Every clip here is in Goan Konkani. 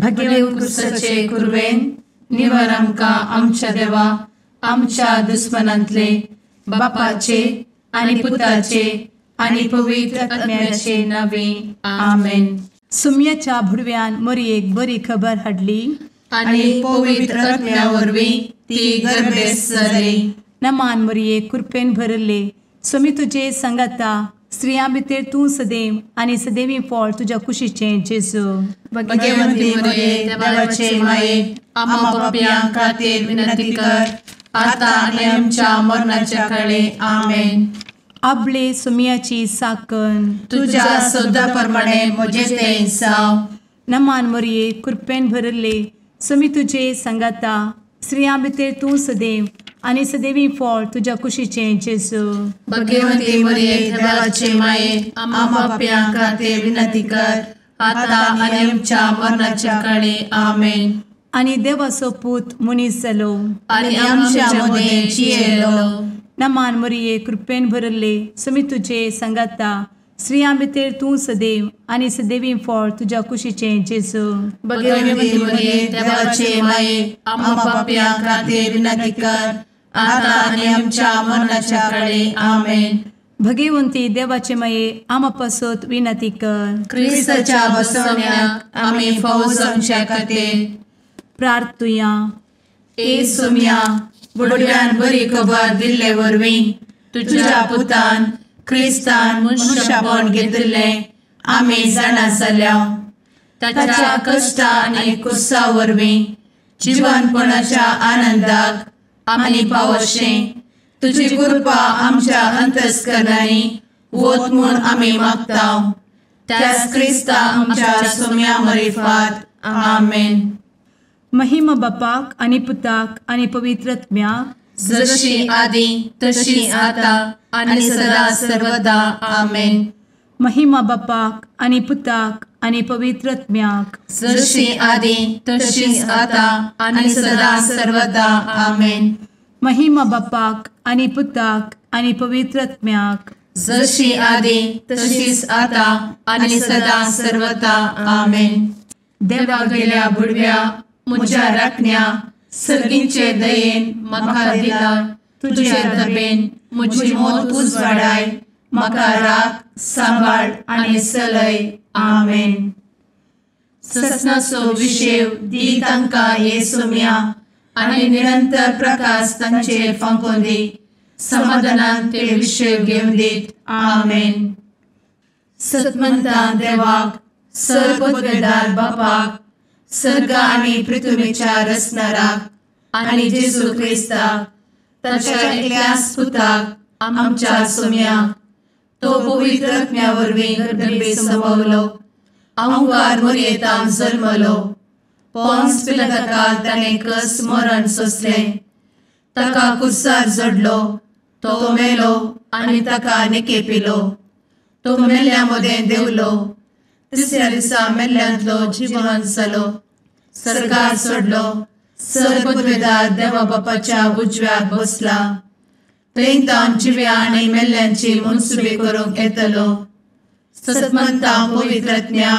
भगेव कुरवेन निवर आमकां आमच्या देवा आमच्या दुस्मनांतले बापाचे आनी पुताचे आनी पवित्र आत्म्याचे नावे आमेन. सुम्याच्या भुडव्यान मोरयेक बरी खबर हाडली आनी पवित्र आत्म्या वरवीं ती गर्भेस्त जाली. नमान मोरये, कृपेन भरले, स्वामी तुजे संगाता, स्त्रियां भितर तूं सदैव आनी सदैवी फळ तुज्या कुशीचें जेजू. भगवंती मोरये, देवाचे माये, आम्हा पापयां खातीर विनंती कर आता आनी आमच्या मरणाच्या काळे. आमेन. आपले सुम्याची साकन तुज्या सदा प्रमाणे म्हजें तें जावं. नमान मोरये, कृपेन भरले, स्वामी तुजे संगाता, स्त्रियां भितर तूं सदैव आनी सदैवी फळ तुज्या कुशीचें जेजू. भगवंती मोरये, देवाचे माये, आम्हा पापयां खातीर विनंती कर आता आनी आमच्या मरणाच्या काळे. आमेन. आनी देवाचो पूत मनीस जालो आनी आमच्या मदें जियेलो. नमान मोरये, कृपेन भरले, स्वामी तुजे संगाता, स्त्रियां भितर तूं सदैव आनी सदैवी फळ तुज्या कुशीचें जेजू. भगवंती मोरये, देवाचे माये, आम्हा पापयां खातीर विनंती कर आता आनी आमच्या मरणाच्या काळे. आमेन. भगवंती देवाचे माये, आम्हा पासत विनंती कर. क्रिस्ताच्या बसवण्याक आमी फावो जावच्या खातीर प्रार्थुया. ए सुम्या, बुडव्यान बरी खबर दिल्ले वरवीं तुज्या पुतान क्रिस्तान मनशापण घेतिल्लें आमी जाणा जाल्या. ताच्या कश्टा आनी कुसा वरवीं जिवनपणाच्या आनंदाक आमी पावशें तुजी कृपा आमच्या अंतस्करणांनी वत म्हूण आमी मागता. त्याच क्रिस्ता आमच्या सुम्या मरिफात. आमेन. महिमा बापाक आनी पुताक आनी पवित्र आत्म्याक, जशी आदी तशी आता आनी सदा सर्वदा. आमेन. महिमा बापाक आनी पुताक आनी पवित्र आत्म्याक, जशी आदी तशी आता आनी सदा सर्वदा. आमेन. महिमा बापाक आनी पुताक आनी पवित्र आत्म्याक, जशी आदी तशीच आता आनी सदा सर्वदा. आमेन. देवा गेल्या बुडव्या म्हज्या राखण्या सर्गींचे दयेन म्हाका दिला तुजे दबेन म्हजी मोत उजवाडाय, म्हाका राख सांबाळ आनी चलय. आमेन. ससनाचो विशेव दी तांकां हे सुम्या आनी निरंतर प्रकाश तांचेर फांकोवन दी, समाधानान ते विशेव घेवन दीत. आमेन. सतमंता देवाक, सर्वपदवेदार बापाक, सर्ग आनी पृथ्वीच्या रचणाराक आनी जेजू क्रिस्ताक ताच्या एकल्याच पुताक आमच्या सुम्याक, तो पवित्र आत्म्या वरवीं गर्भे संभवलो, अहंकार मोरयेतान जल्मलो, पोन्स पिलाताकाल ताणें कस मरण सोंसलें, ताका कुर्सार जडलो, तो मेलो आनी ताका निकेपिलो, तो मेल्ल्या मदें देंवलो, तिसऱ्या दिसा मेल्ल्यांतलो जिवन जालो, सर्गार सोडलो, सर्वपदवेदार देवा बापाच्या उजव्याक बसला, थंय तावन जिव्या आनी मेल्ल्यांची मनसुबी करूंक येतलो. सतमंता पवित्र आत्म्या,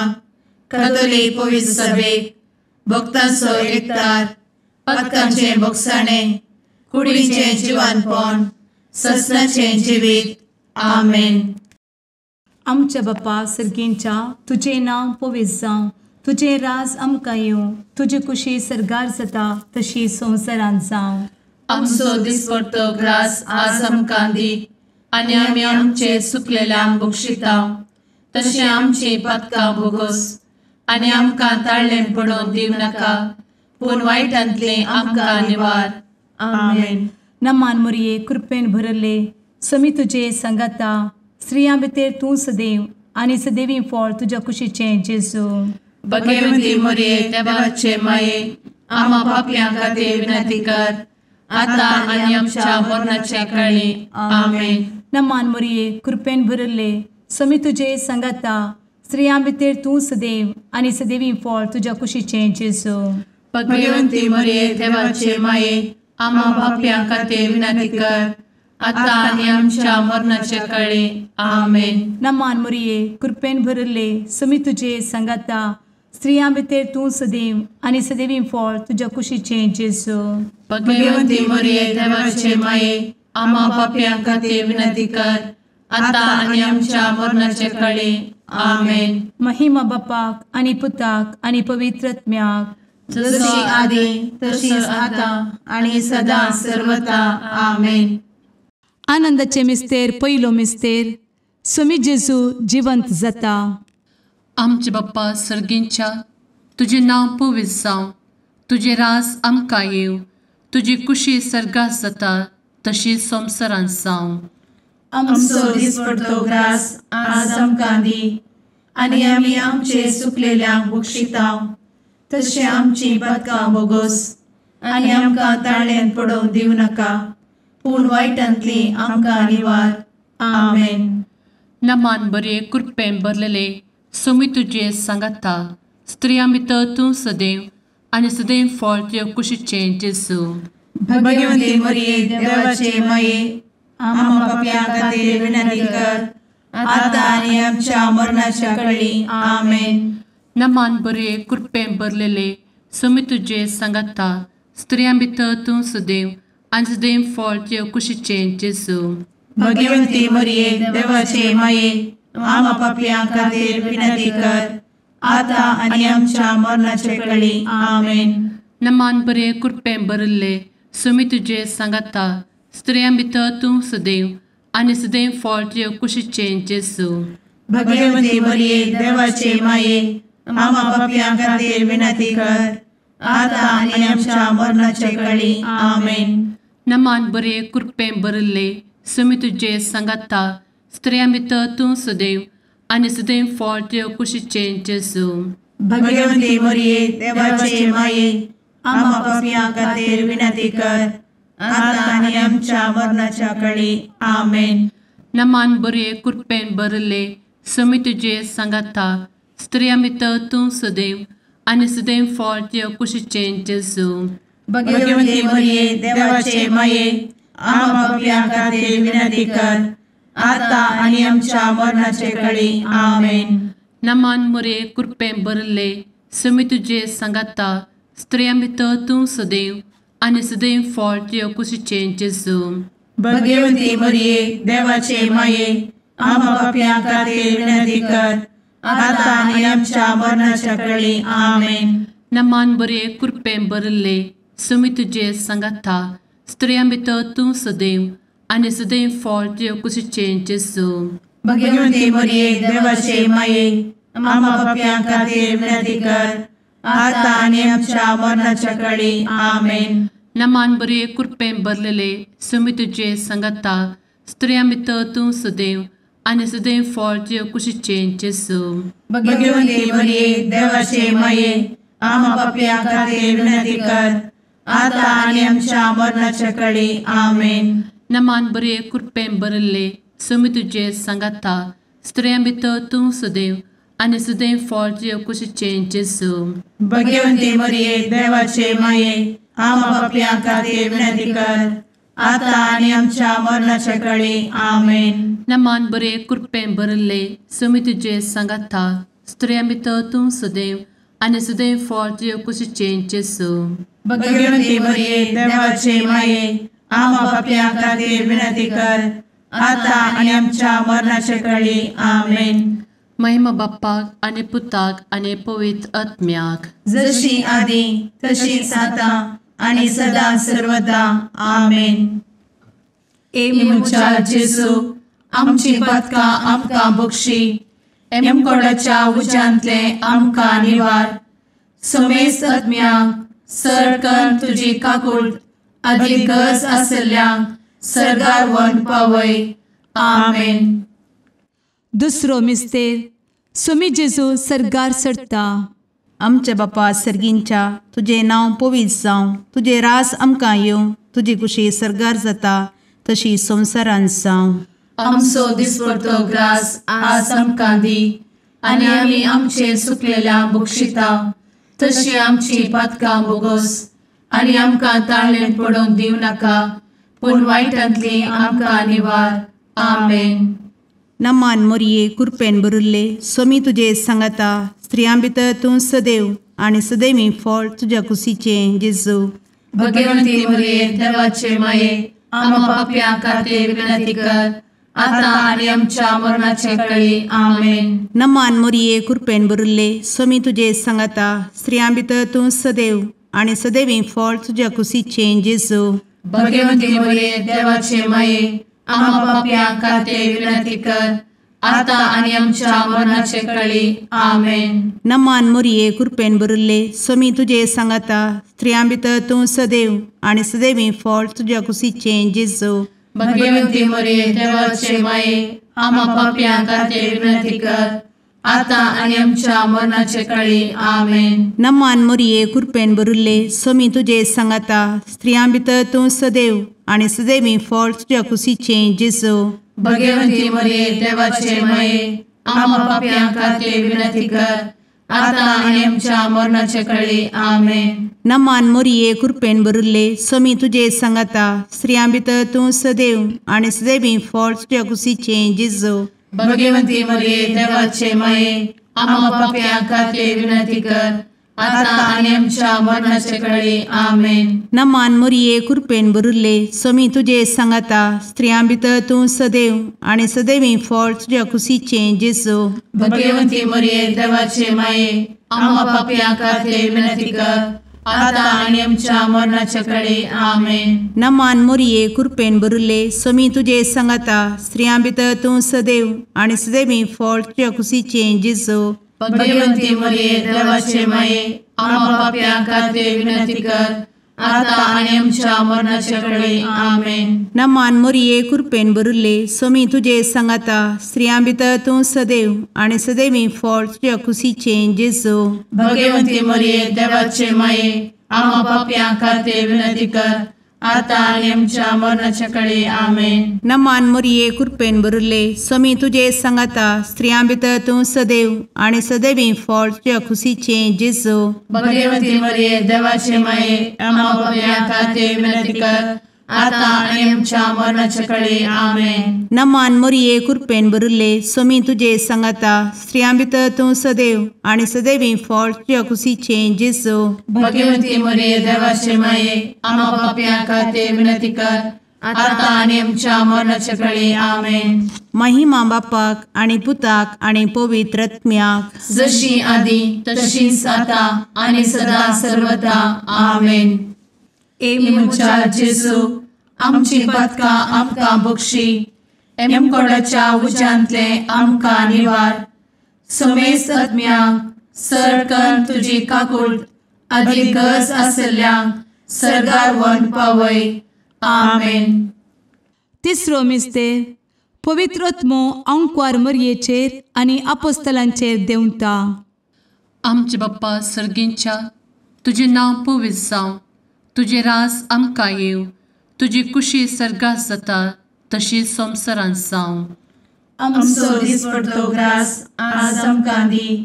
कातोलीक पवित्र सभेक, भक्तांचो एकतार, पातकांचें भोगसाणें, कुडीचें जिवानपण, ससनाचें जिवीत. आमेन. आमच्या बापा सर्गींच्या, तुजें नांव पवित्र जावं, तुजें राज आमकां येवं, तुजी कुशी सर्गार जाता तशी संवसारांत जावं. आमचो दिसपडतो ग्रास आज आमकां दी आनी आमी आमचे सुकलेल्यांक बक्षिता तशें आमची पातकां भोगोस आनी आमकां ताळ्ळें पडोवन दिवं नाका, पूण वायटांतलें आमकां निवार. आमेन. नमान मोरये, कृपेन भरले, स्वामी तुजे संगाता, स्त्रियां भितर तूं सदैव आनी सदैवी फळ तुज्या कुशीचें जेजू. भगवंती मोरये, देवाचे माये, आम्हा पापयां खातीर विनंती कर आता आनी आमच्या मरणाच्या काळी. आमेन. नमान मोरये, कृपेन भरले, स्वामी तुजे संगाता, स्त्रियां भितर तूं सदैव आनी सदैवी फळ तुज्या कुशीचें जेजू. भगवंती मोरये, देवाचे माये, आम्हा पापयां खातीर विनंती कर आता आनी आमच्या मरणाच्या काळी. आमेन. नमान मोरये, कृपेन भरले, स्वामी तुजे संगाता, स्त्रियां भितर तूं सदैव आनी सदैवी फळ तुज्या कुशीचें जेजू. भगवंती मरिये देवाचे माये, आम्हा पापयां खातीर विनंती कर, आतां आनी आमच्या मरणाचे कळे. आमेन. महिमा बापाक आनी पुताक आनी पवित्र आत्म्याक, जशी आदी तशीच आतां आनी सदां सर्वता. आमेन. आनंदाचे मिस्तेर पयलो मिस्तेर, स्वामी जेजू जिवंत जाता. आमचे बाप्पा सर्गींच्या, तुजें नांव पवित्र जावं, तुजें राज आमकां येवं, तुजी कुशी सर्गात जाता तशी संवसारांत जावं. आमचो दिसपडतो ग्रास आज आमकां दी, आनी आमी आमचे सुकलेल्यांक बक्षिता तशें आमची पातकां बोगोस, आनी आमकां ताळ्यांत पडोवंक दिवं नाका, पूण वायटांतली आमकां निवार. आमेन. नमान बरे कृपेन भरलेले स्वामी तुजे सांगाता, स्त्रियां भितर तूं सदैव आनी सदैव फळ तुज्या कुशीचें जेजू. भगवंती मरिये देवाचे माये, आम्हा पापयां खातीर विनंती कर, आतां आनी आमच्या मरणाच्या कळी. आमेन. नमान बरे कृपेन भरलेले स्वामी तुजे सांगाता, स्त्रियां भितर तूं सदैव आनी सदैव फळ तुज्या कुशीचें जेजू. भगवंती मरिये देवाचे माये, आम्हा पापयां खातीर विनंती कर, आतां आनी आमच्या मरणाचे कळी. आमेन. नमान बरे कृपेन भरिल्ले स्वामी तुजे सांगाता, स्त्रियां भितर तूं सदैव आनी सदैव फळ तुज्या कुशीचें जेजू. भगवंती मरिये देवाचे माये, आम्हा पापयां खातीर विनंती कर, आतां आनी आमच्या मरणाचे कळी. आमेन. नमान बरे कृपेन भरिल्ले स्वामी तुजे सांगाता, स्त्रियां भितर तूं सदैव आनी सदैव फळ तुज्या कुशीचें जेजू. भगवंती मरिये देवाचे माये, आम्हा पापयां खातीर विनंती कर, आतां आनी आमच्या मरणाच्या कळी. आमेन. नमान बरे कृपेन भरिल्ले स्वामी तुजे सांगाता, स्त्रियां भितर तूं सदैव आनी सदैव फळ तुज्या कुशीचें जेजू. भगवंती मरिये देवाचे माये, आम्हा पापयां खातीर विनंती कर, आतां आनी आमच्या मरणाचे कळी. आमेन. नमान मरिये कृपेन भरिल्ले स्वामी तुजे सांगाता, स्त्रियां भितर तूं सदैव आनी सदैव फळ तुज्या कुशीचें जेजू. भगवंती मरिये देवाचे माये, आम्हा पापयां खातीर विनंती कर, आतां आनी आमच्या मरणाच्या कळी. आमेन. नमान बरे कृपेन भरिल्ले स्वामी तुजे सांगाता, स्त्रियां भितर तूं सदैव आनी सदैव फळ तुज्या कुशीचें जेजू. भगवंती मरिये देवाचे माये, आम्हा पापयां खातीर विनंती कर, आतां आनी आमच्या मरणाच्या कळी. आमेन. नमान बरे कृपेन भरलेले स्वामी तुजे सांगाता, स्त्रियां भितर तूं सदैव आनी सदैव फळ तुज्या कुशीचें जेजू. भगवंती मरिये देवाचे माये, आम्हा पापयां खातीर विनंती कर, आतां आनी आमच्या मरणाच्या कळी. आमेन. नमान बरे कृपेन भरिल्ले स्वामी तुजे सांगाता, स्त्रियां भितर तूं सदैव आनी सदैव फळ तुज्या कुशीचें जेजू. भगवंती मरिये देवाचे माये, आम्हा पापयां खातीर विनंती कर, आतां आनी आमच्या मरणाच्या कळी. आमेन. नमान बरे कृपेन भरिल्ले स्वामी तुजे सांगाता, स्त्रियां भितर तूं सदैव आनी सदैव फळ तुज्या कुशीचें जेजू. भगवंती मरिये देवाचे माये, आम्हा पापयां खातीर विनंती कर, आतां आनी आमच्या मरणाच्या कळी. आमेन. महिमा बाप्पाक आनी पुताक आनी पवित्र आत्म्याक, जशी आदी तशीच आतां आनी सदां सर्वदा. आमेन. ए म्हज्या जेजू, आमची पातकां आमकां बक्षी, एमकोडाच्या उज्यांतले आमकां निवार, समेस्त आत्म्यांक सरकन तुजी काकूट आदी गरज आशिल्ल्यांक सर्गार व्हरून पावय. आमेन. दुसरो मिस्तेर, स्वामी जेजू सर्गार चडटा. आमच्या बापा सर्गींच्या, तुजें नांव पवित्र जावं, तुजें राज आमकां येवं, तुजी कुशी सर्गार जाता तशी संवसारांत जावं. आमचो दिसपडतो ग्रास आज आमकां दी, आनी आमी आमचे सुकलेल्या बक्षिता तशी आमची पातकां बोगोस, आनी आमकां ताळ्ळेंत पडोवंक दिवं नाका, पूण वायटांतली आमकां निवार. आमेन. नमान मोरये कृपेन भरिल्ले स्वामी तुजे सांगाता, स्त्रियां भितर तूं सदैव आनी सदैवी फळ तुज्या कुशीचें जेजू। भगवंती मरिये देवाचे माये आम्हा पाप्यां खातीर विनंती कर आता आनी आमच्या मरणाचे वेळी। आमेन। नमान मरिये कृपेन भरिल्ले स्वामी तुजे सांगाता स्त्रियां भितर तूं सदैव आनी सदैवी फळ तुज्या कुशीचें जेजू। भगवंती मरिये देवाचे माये आम्हा पाप्यां खातीर विनंती कर आता आनी आमच्या मरणाचे वेळी। आमेन। नमान मरिये कृपेन भरिल्ले स्वामी तुजे सांगाता स्त्रियां भितर तूं सदैव आनी सदैवी फळ तुज्या कुशीचें जेजू। भगवंती मरिये देवाचे माये आम्हा पाप्यां खातीर विनंती कर आता आनी आमच्या मरणाचे वेळी। आमेन। नमान मरिये कृपेन भरिल्ले स्वामी तुजे सांगाता स्त्रियां भितर तूं सदैव आनी सदैवी फळ तुज्या कुशीचें जेजू। भगवंती मरिये देवाचे माये आम्हा पाप्यां खातीर विनंती कर आता आनी आमच्या मरणाचे वेळी। आमेन। नमान मरिये कृपेन भरिल्ले स्वामी तुजे सांगाता स्त्रियां भितर तूं सदैव आनी सदैवी फळ तुज्या कुशीचें जेजू। भगवंती मरिये देवाचे माये आम्हा पाप्यां खातीर विनंती कर आता आनी आमच्या मरणाचे वेळी। आमेन। नमान मरिये कृपेन भरिल्ले स्वामी तुजे सांगाता स्त्रियां भितर तूं सदैव आनी सदैवी फळ तुज्या कुशीचें जेजू। भगवंती मरिये देवाचे माये आम्हा पाप्यां खातीर विनंती कर आता आनी आमच्या मरणाचे वेळी। आमेन। नमान मरिये कृपेन भरिल्ले स्वामी तुजे सांगाता स्त्रियां भितर तूं सदैव आनी सदैवी फळ तुज्या कुशीचें जेजू। भगवंती मरिये देवाचे माये आम्हा पाप्यां खातीर विनंती कर आता आनी आमच्या मरणाचे वेळी। आमेन। नमान मरिये कृपेन भरिल्ले स्वामी तुजे सांगाता स्त्रियां भितर तूं सदैव आनी सदैवी फळ तुज्या कुशीचें जेजू। भगवंती मरिये देवाचे माये आम्हा पाप्यां खातीर विनंती कर आता आनी आमच्या मरणाचे वेळी। आमेन। नमान मरिये कृपेन भरिल्ले स्वामी तुजे सांगाता स्त्रियां भितर तूं सदैव आनी सदैवी फळ तुज्या कुशीचें जेजू। भगवंती मरिये देवाचे माये आम्हा पाप्यां खातीर विनंती कर आता आनी आमच्या मरणाचे वेळी। आमेन। नमान मरिये कृपेन भरिल्ले स्वामी तुजे सांगाता स्त्रियां भितर तूं सदैव आनी सदैवी फळ तुज्या कुशीचें जेजू। भगवंती मरिये देवाचे माये आम्हा पाप्यां खातीर विनंती कर आता आनी आमच्या मरणाचे वेळी। आमेन। महिमा बापाक आनी पुताक आनी पवित्र आत्म्याक जशी आदी तशीच आता आनी सदा सर्वदा। आमेन। ए म्हज्या जेजू आमची पातकां आमकां बक्षी एमकोडाच्या उज्यांतले आमकां निवार समेस्त आत्म्यांक सरकन तुजी काकूट आदी गरज आशिल्ल्यांक सर्गार व्हरून पावय। आमेन। तिसरो मिस्तेर पवित्र आत्मो आंकवार मरयेचेर आनी आपोस्तलांचेर देंवता। आमचे बाप्पा सर्गींच्या तुजें नांव पवित्र जावं, तुजें राज आमकां येवं, तुजी कुशी सर्गात जाता तशी संवसारांत जावं। आमचो दिसपडतो ग्रास आज आमकां दी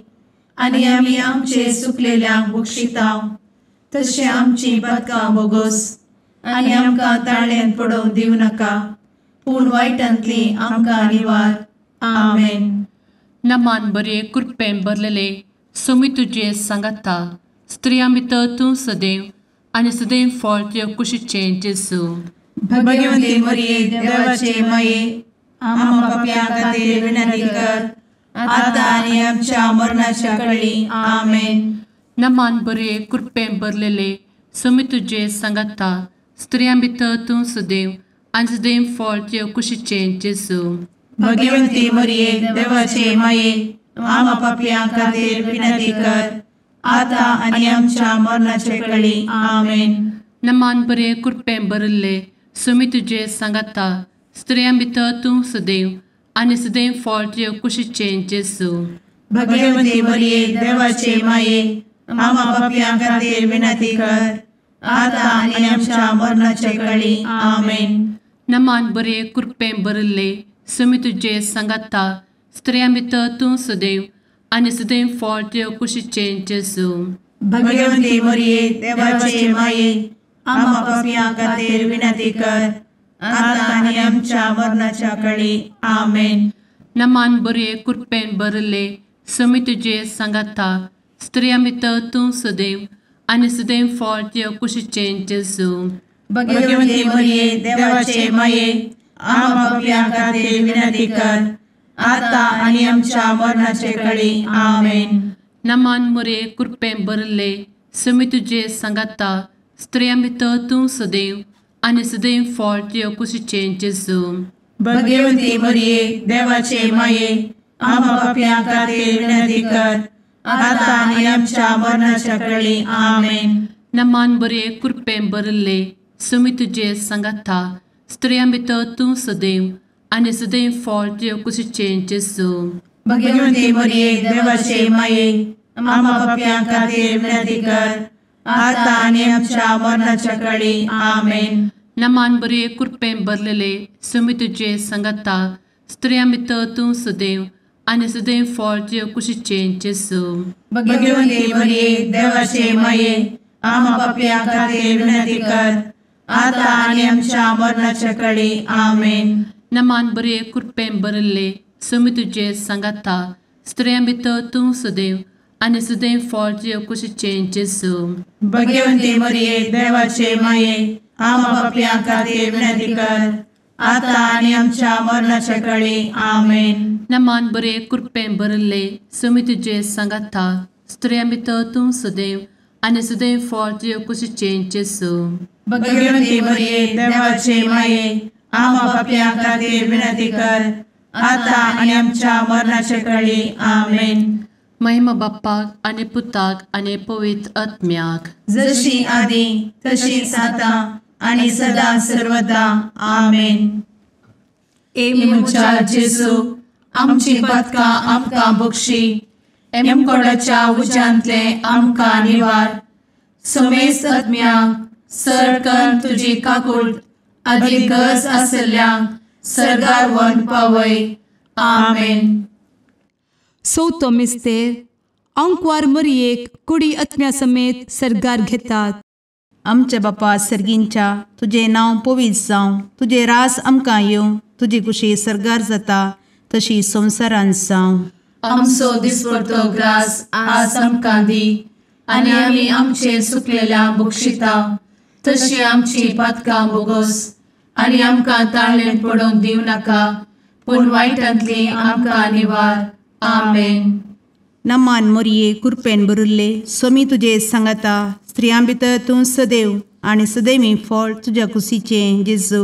आनी आमी आमचे सुकलेल्यांक बक्षितांव तशें आमची पातकां बोगोस आनी आमकां ताळ्यान पडोवंक दिवं नाका पूण वायटांतली आमकां निवार। आमेन। नमान बरे कृपेन भरलेले स्वामी तुजे सांगाता स्त्रियां भितर तूं सदैव आनी सदैव फळ तुज्या कुशीचें जेजू। भगवंती मरिये देवाचे माये आम्हा पाप्यां खातीर विनंती कर आता आनी आमच्या मरणाच्या वेळी। आमेन। नमान बरे कृपेन भरलेले स्वामी तुजे सांगाता स्त्रियां भितर तूं सदैव आनी सदैव फळ तुज्या कुशीचें जेजू। भगवंती मरिये देवाचे माये आम्हा पाप्यां खातीर विनंती कर आता आनी आमच्या मरणाचे वेळी। आमेन। नमान बरे कृपेन भरिल्ले स्वामी तुजे सांगाता स्त्रियां भितर तूं सदैव आनी सदैव फळ तुज्या कुशीचें जेजू। भगवंती मरिये देवाचे माये आम्हा पाप्यां खातीर विनंती कर आता आनी आमच्या मरणाचे वेळी। आमेन। नमान बरे कृपेन भरिल्ले स्वामी तुजे सांगाता स्त्रियां भितर तूं सदैव आनी सदैव फळ तुज्या कुशीचें जेजू। भगवंती मरिये देवाचे माये आम्हा पाप्यां खातीर विनंती कर आता आनी आमच्या मरणाच्या वेळी। आमेन। नमान बरे कृपेन भरिल्ले समी तुजे सांगाता स्त्रियां भितर तूं सदैव आनी सदैव फळ तुज्या कुशीचें जेजू. भगवती मरिये देवाचे माये आम्हा पाप्यां खातीर विनंती कर आता आनी आमच्या मरणाचे कळी. आमेन. नमान मोरये कृपेन भरिल्ले समी तुजे सांगाता स्त्रियां भितर तूं सदैव आनी सदैव फळ तुज्या कुशीचें जेजू. भगवती मरिये देवाचे माये आम्हा पाप्यां खातीर विनंती कर आता आनी आमच्या मरणाच्या कळी. आमेन. नमान बरे कृपेन भरिल्ले समी तुजे सांगाता स्त्रियां भितर तूं सदैव आनी सदैव फळ तुज्या कुशीचें जेजू. भगवती मरिये देवाचे माये आम्हा पाप्यां खातीर विनंती कर आता आनी आमच्या मरणाच्या कळी. आमेन. नमान बरे कृपेन भरलेले समी तुजे सांगाता स्त्रियां भितर तूं सदैव आनी सदैव फळ तुज्या कुशीचें जेजू. भगवती मरिये देवाचे माये आम्हा पाप्यां खातीर विनंती कर आता आनी आमच्या मरणाच्या कळी. आमेन. नमान बरे कृपेन भरिल्ले समी तुजे सांगाता स्त्रियां भितर तूं सदैव आनी सदैव फळ तुज्या कुशीचें जेजू. भगवती मरिये देवाचे माये आम्हा पाप्यां खातीर विनंती कर आता आनी आमच्या मरणाच्या कळी. आमेन. नमान बरे कृपेन भरिल्ले समी तुजे सांगाता स्त्रियां भितर तूं सदैव आनी सदैव फळ तुज्या कुशीचें जेजू. भगवती मरिये देवाचे माये आम्हा पाप्यां खातीर विनंती कर आता आनी आमच्या मरणाच्या कळी. आमेन. महिमा बाप्पाक आनी पुताक आनी पवित्र आत्म्याक, जशी आदी तशीच आता आनी सदा सर्वदा. आमेन. ए म्हज्या जेजू आमची पातकां आमकां बक्षी, एमकोडाच्या उज्यांतले आमकां निवार, समेस्त आत्म्यांक सरकन तुजी काकूट आदी गरज आसल्ल्यांक सर्गार व्हरून पावय. आमेन. चवथो मिस्तेर आंकवार मरियेक कुडी आत्म्या समेत सर्गार घेतात. आमच्या बापा सर्गींच्या तुजें नांव पवित्र जावं, तुजें रास आमकां येवं, तुजी कुशी सर्गार जाता तशी संवसारांत जावं. आमचो दिसपडतो ग्रास आज आमकां दी आनी आमी आमचे सुकलेल्या बक्षिता तशी आमची पातकां बोगोस आनी आमकां ताळेन पडोवंक दिवं नाका, पूण वायटांतली आमकां निवार. आमेन. नमान मोरये कृपेन भरिल्ले स्वामी तुजे सांगाता स्त्रियां भितर तूं सदैव आनी सदैवी फळ तुज्या कुशीचें जेजू.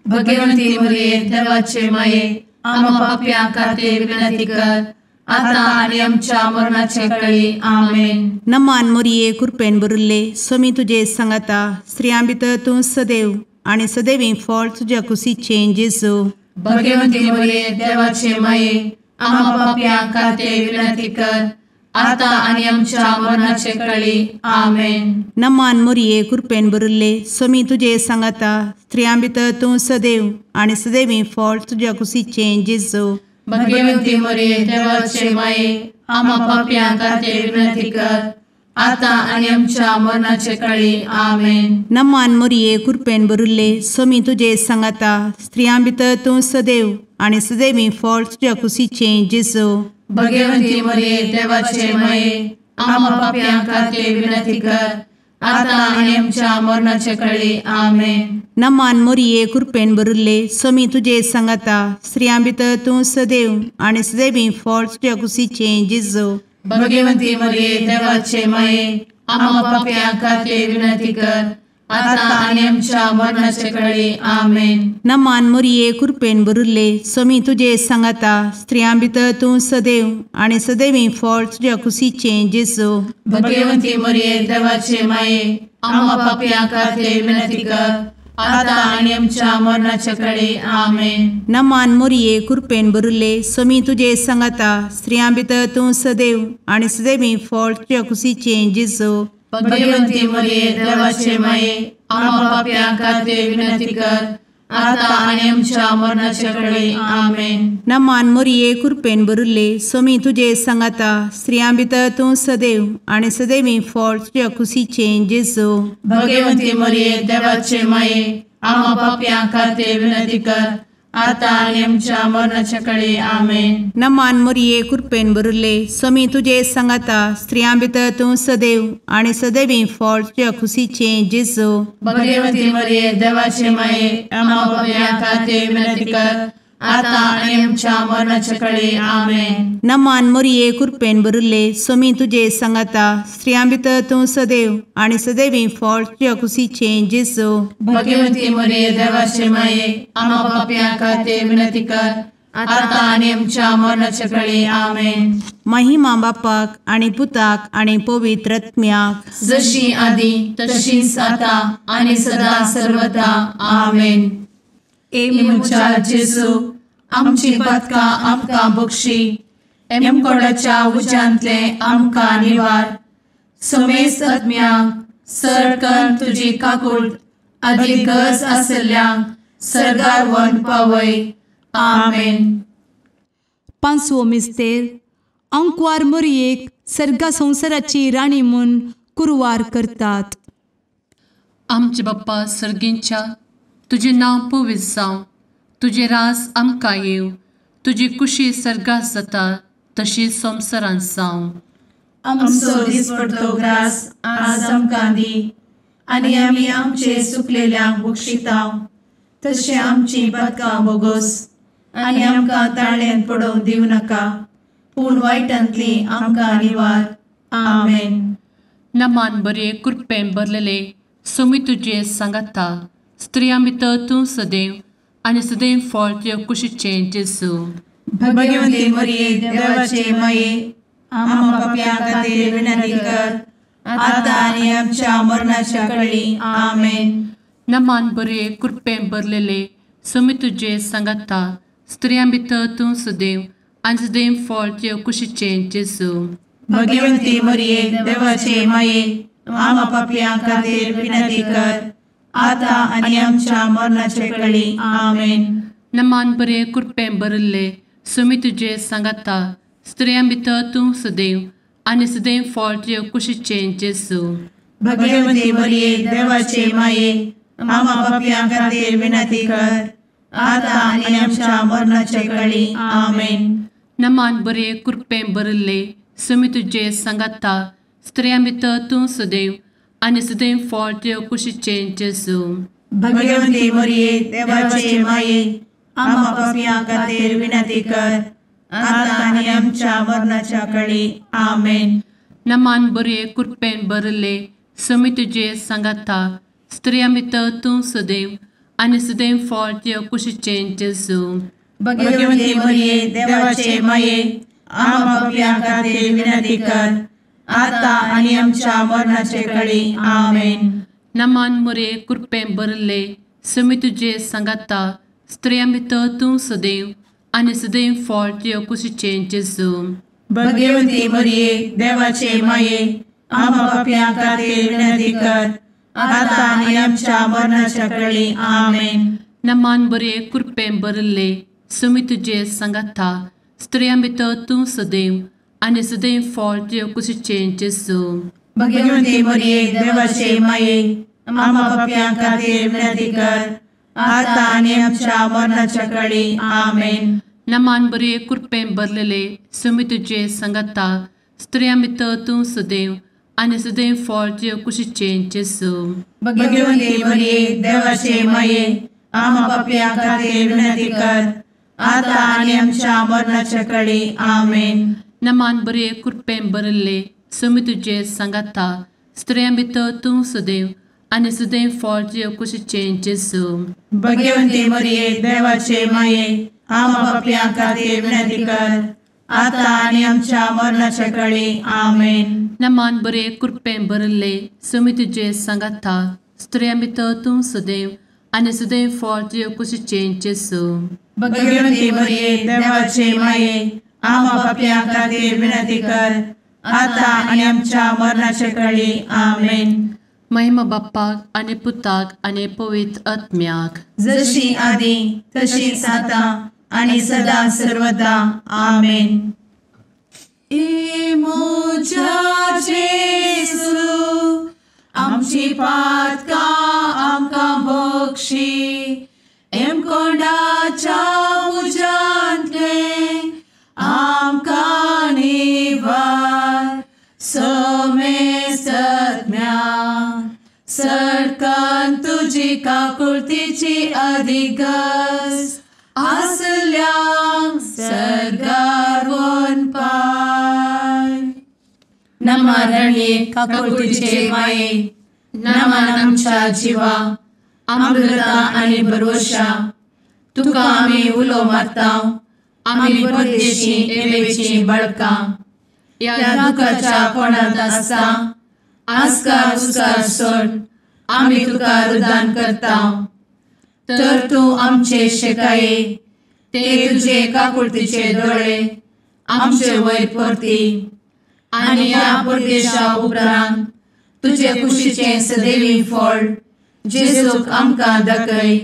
भगवंती मोरये देवाचे माये आम्हा पाप्यां खातीर विनंती कर आता आनी आमच्या मरणाचे कळी. आमेन. नमान मोरये कृपेन भरिल्ले स्वामी तुजे सांगाता स्त्रियां भितर तूं सदैव आनी सदैवी फळ तुज्या कुशीचें जेजू. भगवंती मोरये देवाचे माये आम्हा पाप्यां खातीर विनंती कर आता आनी आमच्या मरणाचे कळी. आमेन. नमान मोरये कृपेन भरिल्ले स्वामी तुजे सांगाता स्त्रियां भितर तूं सदैव आनी सदैवी फळ तुज्या कुशीचें जेजू. भगवंती मोरये देवाचे माये आम्हा पाप्यां खातीर विनंती कर आता आनी आमच्या मरणाचे कळी. आमेन. नमान मोरये कृपेन भरिल्ले स्वामी तुजे सांगाता स्त्रियां भितर तूं सदैव आनी सदैवी फळ तुज्या कुशीचें जेजू. भगवंती मोरये देवाचे माये आम्हा पाप्यां खातीर विनंती कर आता आनी आमच्या मरणाचे कळी. आमेन. नमान मोरये कृपेन भरिल्ले स्वामी तुजे सांगाता स्त्रियां भितर तूं सदैव आनी सदैवी फळ तुज्या कुशीचें जेजू. भगवंती मोरये देवाचे माये आम्हा पाप्यां खातीर विनंती कर आता आनी आमच्या मरणाचे कळी. आमेन. नमान मोरये कृपेन भरिल्ले स्वामी तुजे सांगाता स्त्रियां भितर तूं सदैव आनी सदैवी फळ तुज्या कुशीचें जेजू. भगवंती मोरये देवाचे माये आम्हा पाप्यां खातीर विनंती कर आता आनी आमच्या मरणाचे कळी. आमेन. नमान मोरये कृपेन भरिल्ले स्वामी तुजे सांगाता स्त्रियां भितर तूं सदैव आनी सदैवी फळ तुज्या कुशीचें जेजू. भगवंती मोरये देवाचे माये आम्हा पाप्यां खातीर विनंती कर आता आनी आमच्या मरणाचे कळी. आमेन. नमान मोरये कृपेन भरिल्ले स्वामी तुजे सांगाता स्त्रियां भितर तूं सदैव आनी सदैवी फळ तुज्या कुशीचें जेजू. भगवंती मोरये देवाचे माये आम्हा पाप्यां खातीर विनंती कर आतां आनी आमच्या मरणाच्या कळे. आमेन. नमान मोरये कृपेन भरिल्ले, स्वामी तुजे सांगाता, स्त्रियां भितर तूं सदैव आनी सदैवी फळ तुज्या खुशीचें जेजू. भगवती मरिये देवाचे माये, आम्हा पाप्यां खातीर विनंती कर, आतां आनी आमच्या मरणाच्या कळे. आमेन. नमान मोरये कृपेन भरिल्ले, स्वामी तुजे सांगाता, स्त्रियां भितर तूं सदैव आनी सदैवी फळ तुज्या खुशीचें जेजू. भगवती मरिये देवाचे माये, आम्हा पाप्यां खातीर विनंती कर, आतां आनी आमच्या मरणाच्या कळे. आमेन. महिमा बापाक आनी पुताक आनी पवित्र आत्म्याक, जशी आदी तशीच आतां आनी सदा सर्वदा. आमेन. ए म्हज्या जेजू, आमची पातकां आमकां बक्षी, एमकोडाच्या उज्यांतले आमकां निवार, समेस्त आत्म्यांक सरकन तुजी काकूट आदी गरज आशिल्ल्यांक सर्गार व्हरून पावय. आमेन. पांचवो मिस्तेर. आंकवार मोरयेक सर्गा संवसाराची राणी म्हूण कुरवार करतात. आमचे बाप्पा सर्गींच्या, तुजें नांव पवित्र जावं, तुजें राज आमकां येवं, तुजी कुशी सर्गात जाता तशी संवसारांत जावं. आमचो दिसपडतो ग्रास आज आमकां दी, आनी आमी आमचे सुकलेल्यांक बक्षिता तशें आमची पातकां बोगोस, आनी आमकां ताळ्यांत पडोवंक दिवं नाका, पूण वायटांतली आमकां निवार. आमेन. नमान बरे कृपेन भरलेले, स्वामी तुजे सांगाता, स्त्रियां भितर तूं सदैव आनी सदैव फळ तुज्या कुशीचें जेजू. भगवती मरिये देवाचे माये, आम्हा पाप्यां खातीर विनंती कर, आतां आनी आमच्या मरणाच्या कळी. आमेन. नमान बरे कृपेन भरलेले, स्वामी तुजे सांगाता, स्त्रियां भितर तूं सदैव आनी सदैव फळ तुज्या कुशीचें जेजू. भगवती मरिये देवाचे माये, आम्हा पाप्यां खातीर विनंती कर, आतां आनी आमच्या मरणाच्या कळी. आमेन. नमान बरे कृपेन भरिल्ले, स्वामी तुजे सांगाता, स्त्रियां भितर तूं सदैव आनी सदैव फळ तुज्या कुशीचें जेजू. भगवती मरिये देवाचे माये, आम्हा पाप्यां खातीर विनंती कर, आतां आनी आमच्या मरणाच्या कळी. आमेन. नमान बरे कृपेन भरिल्ले, स्वामी तुजे सांगाता, स्त्रियां भितर तूं सदैव आनी सदैव फळ तुज्या कुशीचें जेजू. भगवती मरिये देवाचे माये, आम्हा पाप्यां खातीर विनंती कर, आतां आनी आमच्या मरणाच्या कळी. आमेन. नमान बरे कृपेन भरिल्ले, स्वामी तुजे सांगाता, स्त्रियां भितर तूं सदैव आनी सदैव फळ तुज्या कुशीचें जेजू. भगवती मरिये देवाचे माये, आम्हा पाप्यां खातीर विनंती कर, आतां आनी आमच्या मरणाचे कळी. आमेन. नमान मरिये कृपेन भरिल्ले, स्वामी तुजे सांगाता, स्त्रियां भितर तूं सदैव आनी सदैव फळ तुज्या कुशीचें जेजू. भगवती मरिये देवाचे माये, आम्हा पाप्यां खातीर विनंती कर, आतां आनी आमच्या मरणाच्या कळी. आमेन. नमान बरे कृपेन भरिल्ले, स्वामी तुजे सांगाता, स्त्रियां भितर तूं सदैव आनी सदैव फळ तुज्या कुशीचें जेजू. भगवती मरिये देवाचे माये, आम्हा पाप्यां खातीर विनंती कर, आतां आनी आमच्या मरणाच्या कळी. आमेन. नमान बरे कृपेन भरलेले, स्वामी तुजे सांगाता, स्त्रियां भितर तूं सदैव आनी सदैव फळ तुज्या कुशीचें जेजू. भगवती मरिये देवाचे माये, आम्हा पाप्यां खातीर विनंती कर, आतां आनी आमच्या मरणाच्या कळी. आमेन. नमान बरे कृपेन भरिल्ले, स्वामी तुजे सांगाता, स्त्रियां भितर तूं सदैव आनी सदैव फळ तुज्या कुशीचें जेजू. भगवती मरिये देवाचे माये, आम्हा पाप्यां खातीर विनंती कर, आतां आनी आमच्या मरणाच्या कळी. आमेन. नमान बरे कृपेन भरिल्ले, स्वामी तुजे सांगाता, स्त्रियां भितर तूं सदैव आनी सदैव फळ तुज्या कुशीचें जेजू. भगवती मरिये देवाचे माये, आम्हा पाप्यां खातीर विनंती कर, आतां आनी आमच्या मरणाच्या कळी. आमेन. महिमा बाप्पाक आनी पुताक आनी पवित्र आत्म्याक, जशी आदी तशीच आतां आनी सदा सर्वदा. आमेन. ए म्हज्या जेजू, आमची पातकां आमकां बक्षी, एमकोंडाच्या तुजी काकुळतीची अधिगस आसल्यांक सर्गार वनपाय. नमा रणये काकुळतीचे माये, नमन आमच्या जिवा, अमृता आनी भरवशा, तुका आमी उलो मारता, आमी परदेशी एवेची बळकां, ह्या दुखाच्या कोणांत आसता आस्कार उस्कार सोड आमी तुका रुदान करता. तर तूं आमचे शेकाये ते तुजे काकुळतीचे दोळे आमचे वयर परती आनी ह्या परदेशा उपरांत तुजे कुशीचें सदैवी फळ जेजूक आमकां दाखय.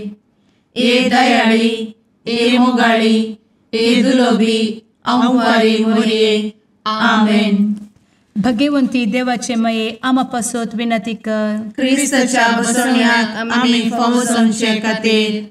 ए दयाळी, ए मोगाळी, ए दुलोबी अंवारी मोरये. आमेन. भगवंती देवाचे मये आमा पासत विनंती कर. क्रिस्ताच्या बसवण्याक आमी फावो जावचे खातीर.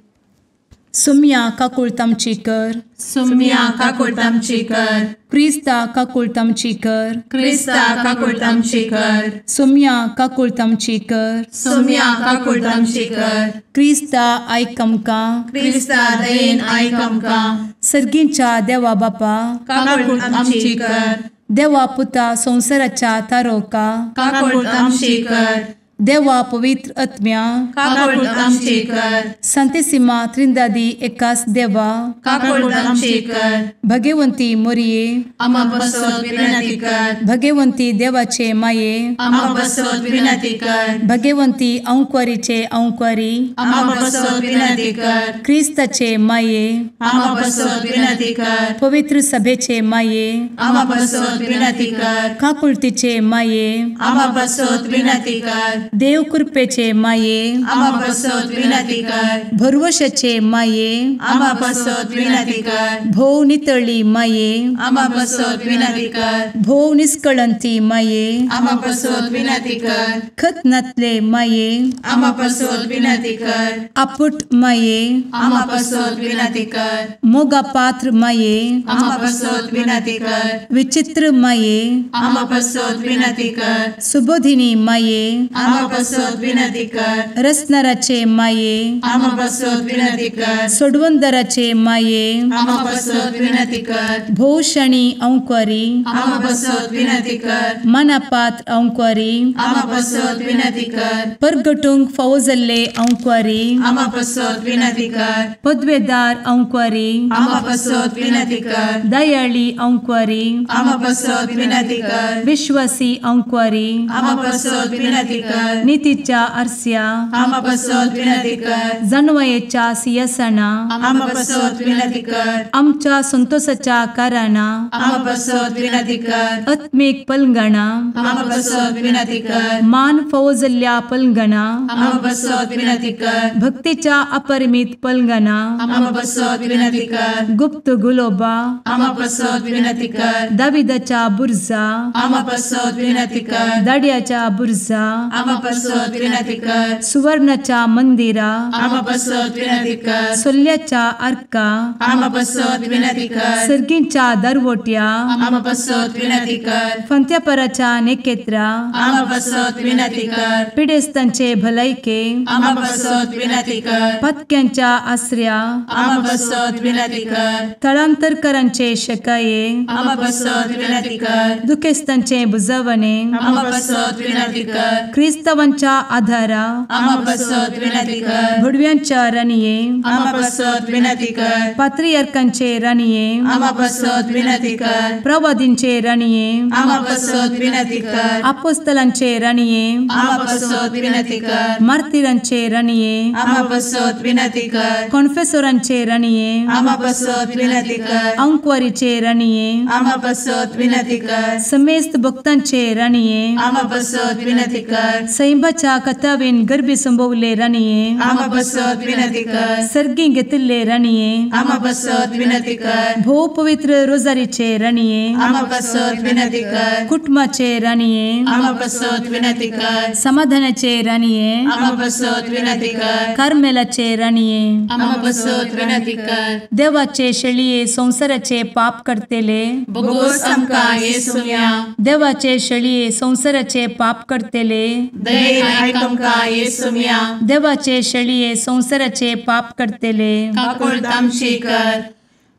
सुम्या काकुळत आमची कर. सुम्या काकुळत आमची कर. क्रिस्ता काकुळत आमची कर. क्रिस्ता काकुळत आमची कर. सुम्या काकुळत आमची कर. सुम्या काकुळत आमची कर. क्रिस्ता आयक आमकां. क्रिस्ता दयेन आयक आमकां. सर्गींच्या देवा बापा काकुळत आमची कर. देवा पुता संवसाराच्या तारोका काकुळत आमची कर. देवा पवित्र आत्म्या काकुळत आमची कर. संतेसिमा त्रिंदादी एकास देवा काकुळत आमची कर. भगवंती मोरये आमा पासत विनंती कर. भगवंती देवाचे माये आमा पासत विनंती कर. भगवंती अंकुरीचे अंकुरी आमा पासत विनंती कर. क्रिस्ताचे माये आमा पासत विनंती कर. पवित्र सभेचे माये आमा पासत विनंती कर. काकुळतीचे माये आमा पासत विनंती कर. देव कृपेचे माये आमा पासत विनंती कर. भरवशाचे माये आमा पासत विनंती कर. भोव नितळी माये आमा पासत विनंती कर. भोव निष्कळंती माये आमा पासत विनंती कर. खत नातले माये आमा पासत विनंती कर. आपुट माये आमा पासत विनंती कर. मोगा पात्र माये आमा पासत विनंती कर. विचित्र माये आमा पासत विनंती कर. सुबोधिनी माये आमा पासत विनंती कर. रसनाराचे माये आमा पासत विनंती कर. सोडवंदराचे माये आमा पासत विनंती कर. भोवशणी अंकुरी आमा पासत विनंती कर. मनापात्र अंकुरी आमा पासत विनंती कर. परगटूंक फावो जाल्ले अंकुरी आमा पासत विनंती कर. पदवेदार अंकुरी आमा पासत विनंती कर. दयाळी अंकुरी आमा पासत विनंती कर. विश्वासी अंकुरी आमा पासत विनंती कर. नितीच्या आरस्या आमा पासत विनंती कर. जानवयेच्या सिंहासना आमा पासत विनंती कर. आमच्या संतोषाच्या कारणा आमा पासत विनंती कर. आत्मीक पलंगणा आमा पासत विनंती कर. मान फावो जाल्ल्या पलंगणा आमा पासत विनंती कर. भक्तीच्या अपरिमित पलंगणा आमा पासत विनंती कर. गुप्त गुलोबा आमा पासत विनंती कर. दाविदाच्या बुर्जा आमा पासत विनंती कर. दाड्याच्या बुर्जा आमा पासत विनंती कर. सुवर्णाच्या मंदिरा आमा पासत विनंती कर. सोल्ल्याच्या आर्का आमा पासत विनंती कर. सर्गींच्या दरवट्या आमा पासत विनंती कर. फंत्यापराच्या नेकेत्रा आमा पासत विनंती कर. पिडेस्तांचे भलायके आमा पासत विनंती कर. पत्क्यांच्या आसऱ्या आमा पासत विनंती कर. थळांतरकरांचे शकाये आमा पासत विनंती कर. दुखेस्तांचे बुजवणे आमा पासत विनंती कर. क्रिस्तावांच्या आधारा आमा पासत विनंती कर. भुडव्यांच्या राणये आमा पासत विनंती कर. पात्रियार्कांचे राणये आमा पासत विनंती कर. प्रवादींचे राणये आमा पासत विनंती कर. आपोस्तलांचे राणये आमा पासत विनंती कर. मार्तिरांचे राणये आमा पासत विनंती कर. कॉन्फेसोरांचे राणये आमा पासत विनंती कर. अंकुवारीचे राणये आमा पासत विनंती कर. समेस्त भक्तांचे राणये आमा पासत विनंती कर. सैंबाच्या कथावेन गर्भी संभवले राणये आमा पासत विनंती कर. सर्गी घेतिल्ले राणये आमा पासत विनंती कर. भोव पवित्र रोजारीचे राणये आमा पासत विनंती कर. कुटुंबाचे राणये आमा पासत विनंती कर. समाधानाचे राणये आमा पासत विनंती कर. कार्मेलाचे राणये आमा पासत विनंती कर. देवाचे शेळये संवसाराचे पाप करतेले बोगोस आमकां येसुम्या देवाचे शेळये संवसाराचे पाप करतेले दयेन आयक आमकां येसुम्या. देवाचे शेळये संवसाराचे पाप करतले काकुळट आमची कर.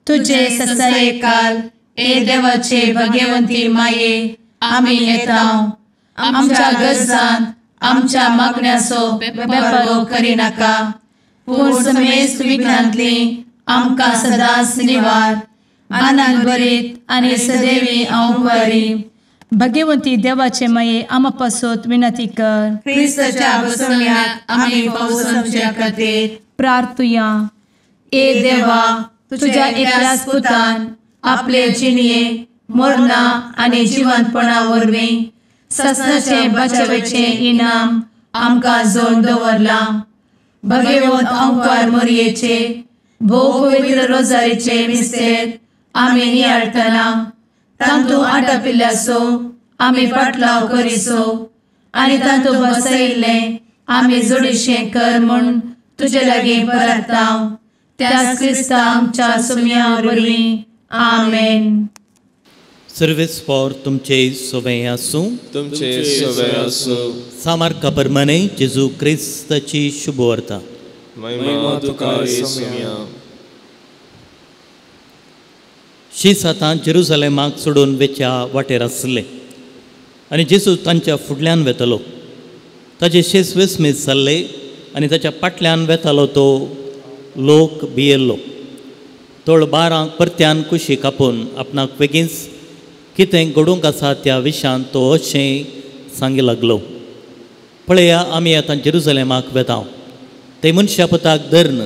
तुजे ससायेकाल ए देवाचे भगवंती माये आमी येता. आमच्या गरजान आमच्या मागण्याचो बेपर्वो करिनाका, पूण समेस्त विघ्नांतली आमकां सदांच निवार. आनंद भरीत आनी सदैवी अंवकारी. भगवंती देवाचे माये आमा पासत विनंती कर. क्रिस्ताच्या बसवण्याक आमी पावसाच्या खातीर प्रार्थुया. ए देवा, तुझ्या एकल्याच पुतान आपले जिणये मरणा आनी जिवंतपणा वरवीं ससनाचे बचावेचे इनाम आमकां जोड दवरलां. भगवंत अंकार मोरयेचे भोव पवित्र रोजारीचे मिस्तेर आमी नियाळटना तांतू आटापिल्ल्याचो आमी पाटलाव करिसो आनी तांतू बसयिल्लें आमी जोडीशें कर म्हूण तुजे लागीं परता. त्याच क्रिस्ता आमच्या सुम्या वरवीं. आमेन. सर्वेस फॉर तुमचे सोवे आसूं. तुमचे सोवे आसूं. सामार्का परमाने जेजू क्रिस्ताची शुभवार्ता. महिमा तुका येसुम्या. शीस आतां जेरुजलेमाक सोडून वेच्या वाटेर आसले आनी जेजू तांच्या फुडल्यान वेतालो. ताजे शेस वेसमीस जाल्ले आनी ताच्या फाटल्यान वेतालो तो लोक भियेल्लो. तोळ बारांक परत्यान कुशी कापून आपणाक बेगीनच कितें घडूंक आसा त्या विशयांत तो अशें सांगी लागलो. पळया, आमी आतां जेरुजलेमाक वेता. ते मनशा पुताक धरून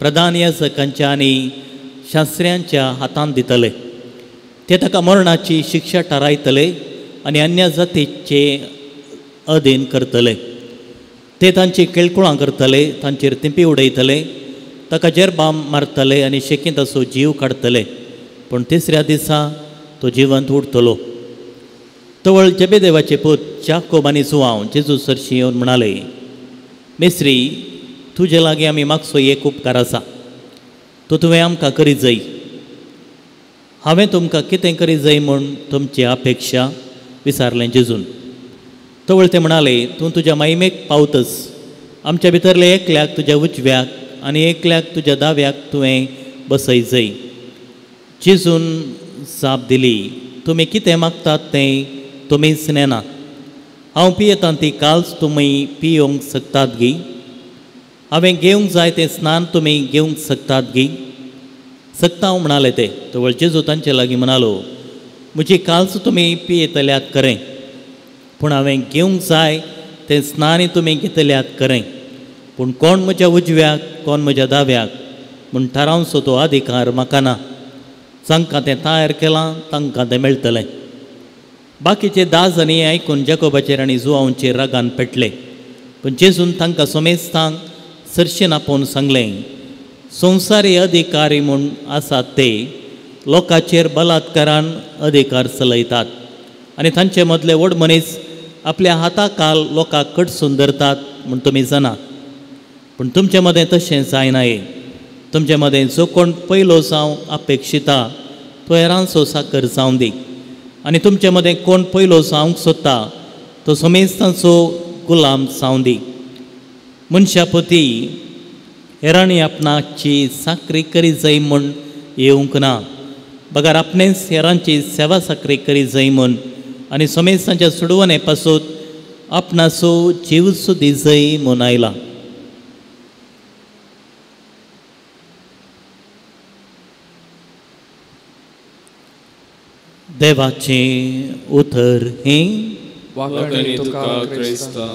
प्रधान याजकांच्या आनी शास्त्र्यांच्या हातांत दितले. ते ताका मरणाची शिक्षा थारायतले आनी अन्य जातीचे अधीन करतले. ते तांची केळकुळां करतले, तांचेर तिंपी उडयतले, ताका जेरबाम मारतले आनी शेकींत असो जीव काडटले. पूण तिसऱ्या दिसा तो जिवंत उरतलो. तवळ जेबेदेवाचे पूत जाकोब आनी जुवांव जेजू सरशी येवन म्हणाले, मेस्त्री, तुजे लागीं आमी मागचो एक उपकार आसा, तो तुवें आमकां करी जाय. हांवें तुमकां कितें करी जाय म्हूण तुमची अपेक्षा विचारलें जेजून. तवळ ते म्हणाले, तूं तुज्या मायमेक पावतच आमच्या भितरले एकल्याक तुज्या उजव्याक आनी एकल्याक तुज्या दाव्याक तुवें बसय जाय. जेजून जाप दिली, तुमी कितें मागतात तें तुमीच नेना. हांव पियेतां ती काल्स तुमी पियोवंक शकतात गी? हांवें घेवंक जाय तें स्नान तुमी घेवंक शकतात गी? शकता हांव म्हणाले ते. तवळ जेजू तांचे लागीं म्हणालो, म्हजी काल्स तुमी पियेतल्यात खरें, पूण हांवें घेवंक जाय तें स्नानय तुमी घेतल्यात खरें. पूण कोण म्हज्या उजव्याक कोण म्हज्या दाव्याक म्हूण थारावचो तो अधिकार म्हाका ना. जांकां तें तयार केलां तांकां तें मेळटलें. बाकीचे 10 जाणी आयकून जाकोबाचेर आनी जुवांचेर रागान पेटले. पूण जेजून तांकां समेस्तांक सरशेन आपोवन सांगलें, संवसारी अधिकारी म्हूण आसात ते लोकांचेर बलात्कारान अधिकार चलयतात आनी तांचे मदले व्हड मनीस आपल्या हाता काल लोकांक कडसून धरतात म्हूण तुमी जाणात. पूण तुमचे मदें तशें जायना. तुमचे मदें जो कोण पयलो जावं अपेक्षिता तो हेरांचो साकर जावं दी, आनी तुमचे मदें कोण पयलो जावंक सोदता तो समेस्तांचो गुलाम जावं दी. मनशापती हेरांनी आपणाची साकरी करी जाय म्हूण येवंक ना, बगर आपणेच हेरांची सेवा साकरी करी जाय म्हूण आनी समेस्तांच्या सोडवणे पासून आपणाचो जीव सुदी जाय म्हूण आयला. देवाचें उतर हें. वाखाणणी तुका क्रिस्ता.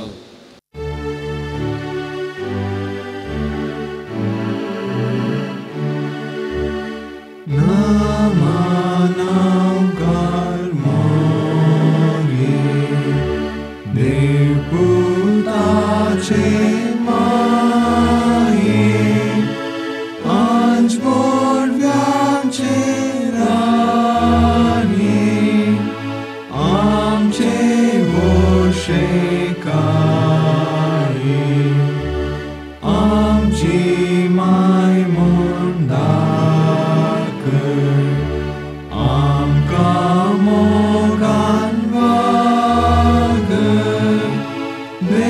Amen.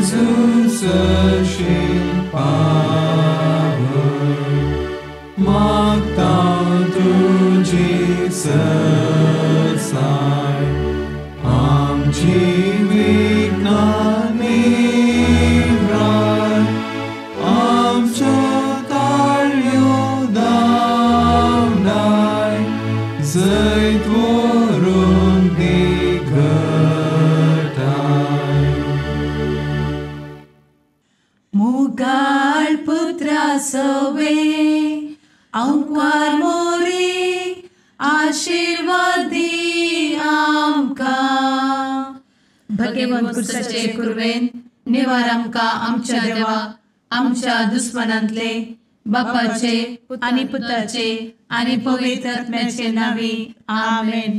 जेजू सरशील पावय मागता तुजी सरसाय आमची विघ्नां निवराय आमच्यो ताळयो धांवडाय जैत व्हरून दी घटाय. मुगाळ पुत्रा सवे आंकवार मोरी आशीर्वाद दी आमकां. भगवंत कुर्साचे कुर्वेन निवार आमकां आमच्या देवा आमच्या दुस्मनांतले बापाचे आनी पुताचे आनी पवित्र आत्म्याचे नांवी आमेन.